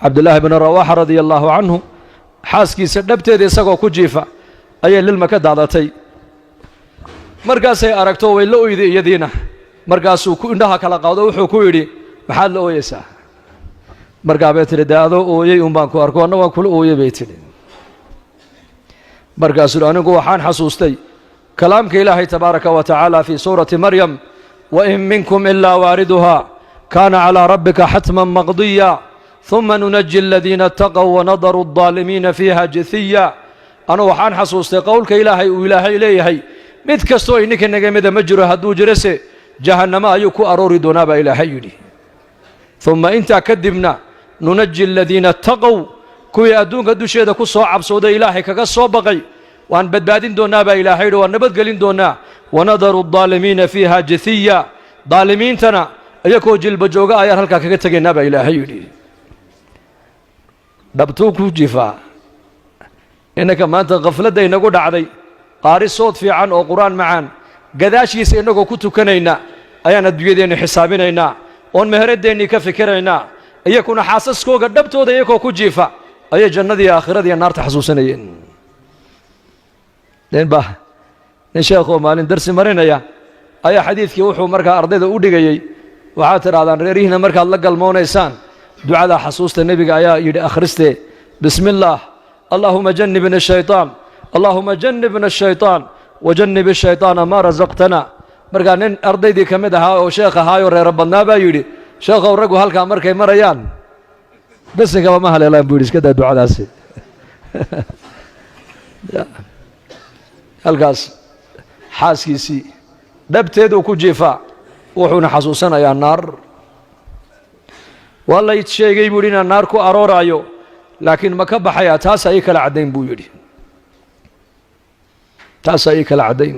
Cabdillaahi bnu Rawaaxa radia allaahu canhu xaaskiisa dhabteeda isagoo ku jiifa ayay lilma ka daadatay. Markaasay aragto way la oyday iyadiina. Markaasuu ku indhaha kala qaado, wuxuu ku yidhi: "Maxaad la ooyeysaa?" Markaa bay tidhi: "Dee adoo ooyey un baan ku arko, anna waan kula ooyey," bay tidhi. Markaasuu: "Anigu waxaan xasuustay kalaamka Ilaahay tabaaraka wa tacaala fii suurati Maryam: 'Wain minkum ilaa waariduha, kaana calaa rabbika xatman maqdiya, huma nunaji aladiina ataqow wanadaru aldaalimiina fiiha jithiya.' Anu waxaan xasuustay qowlka Ilaahay uu Ilaahay leeyahay: mid kastoo ininka naga mida ma jiro, hadduu jirose jahannamo ayuu ku aroori doonaa baa Ilaahay yidhi. Uma intaa kadibna nunaji aladiina ataqow, kuwii adduunka dusheeda ku soo cabsooday, Ilaahay kaga soo baqay, waan badbaadin doonnaa baa Ilaahay yidhi, waan nabadgelin doonnaa. Wanadaru aldaalimiina fiiha jithiya, daalimiintana iyakoo jilba jooga ayaan halkaa kaga tegaynaa baa Ilaahay yidhi." Dhabtuu ku jifaa. Innanka maanta khafladda inagu dhacday, qaari sood fiican oo Qur-aan macaan gadaashiisa innagoo ku tukanayna ayaan adduunyadeenni xisaabinaynaa oon meheradeennii ka fikiraynaa. Iyakuna xaasaskooga dhabtooda iyakoo ku jiifa ayay jannadii, aakhiradiiyo naarta xasuusanayeen. Ninba nin sheekhoo maalin darsi marinaya ayaa xadiidkii wuxuu markaa ardayda u dhigayey: "Waxaad tidhahdaan reerihiina markaad la galmoonaysaan ducada xasuusta, Nebiga ayaa yidhi akhristee: bismi illaah, allaahuma jannibna shaytaan, allaahuma jannibna ashaytaan, wajannib ashaytaana maa rasaqtana." Markaa nin ardaydii ka mid ahaa oo sheekh ahaayoo reero badnaa baa yidhi: "Sheekhow, raggu halkaa markay marayaan besinkaba ma haleelaan," buu yidhi, "iska daa ducadaasi." Halkaas xaaskiisii dhabteeduu ku jiifaa, wuxuuna xasuusanayaa naar. "Waa lay sheegay," buu yidhi, "inaan naar ku arooraayo, laakiin ma ka baxayaa? Taasaa ii kala caddayn," buu yidhi, "taasaa ii kala caddayn."